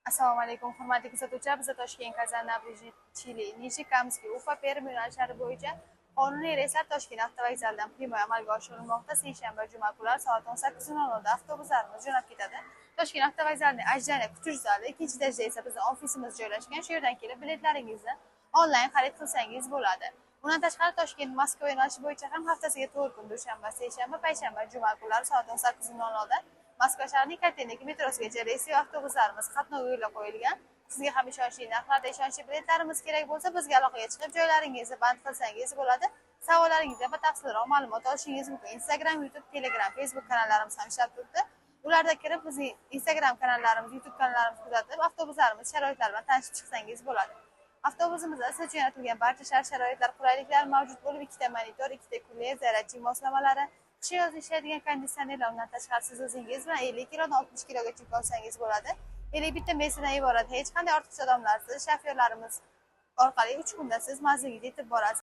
Assalomu alaykum, hurmatli kuzatuvchilar. Bizda Toshkent, Kazan, Набережные Челны, Nijnekamskiy, Ufa, Perm yo'nalishlari bo'yicha qonuniy reyslar Toshkent avtovokzalidan прямой amalga oshirilmoqda. Seshanba, juma kunlari soat 18:00 da avtobuslarimiz jo'nab ketadi. Toshkent avtovokzalining ожидание kutish zali, ikkinchi etajda esa bizning ofisimiz joylashgan. Shu yerdan kelib biletlaringizni onlayn xarid qilsangiz bo'ladi. Undan tashqari, Toshkent Moskva yo'nalishi bo'yicha ham haftasiga 4 kun: dushanba, seshanba, payshanba, juma kunlari soat 18:00 da Moskva shahrining Kotelniki metrosigacha reys va avtobuslarimiz qatnovi yo'lga qo'yilgan. Sizga ham ishonchli narxlarda ishonchli biletlarimiz kerak bo'lsa, bizga aloqaga chiqib, joylaringizni band qilsangiz bo'ladi. Savollaringizga batafsilroq ma'lumot olishingiz mumkin. Instagram, YouTube, Telegram, Facebook kanallarimiz ham ishlab turibdi. Ularda kirib, bizning Instagram kanallarimiz, YouTube kanallarimizni kuzatib, avtobuslarimiz sharoitlari bilan tanishib chiqsangiz bo'ladi. Avtobusimizda siz uchun yaratilgan barcha shart-sharoitlar, qulayliklar mavjud bo'lib, ikkita monitor, ikkita kuler, zaryadchi moslamalari, qish yoz ishlaydigan konditsionerlar, undan tashqari siz o'zingiz bilan 50 kilodan 60 kilogacha yuk olsangiz bo'ladi. 51 ta места dan iborat, hech qanday ortiqcha odamlarsiz shofyorlarimiz orqali 3 kunda siz manzilga yetib borasiz.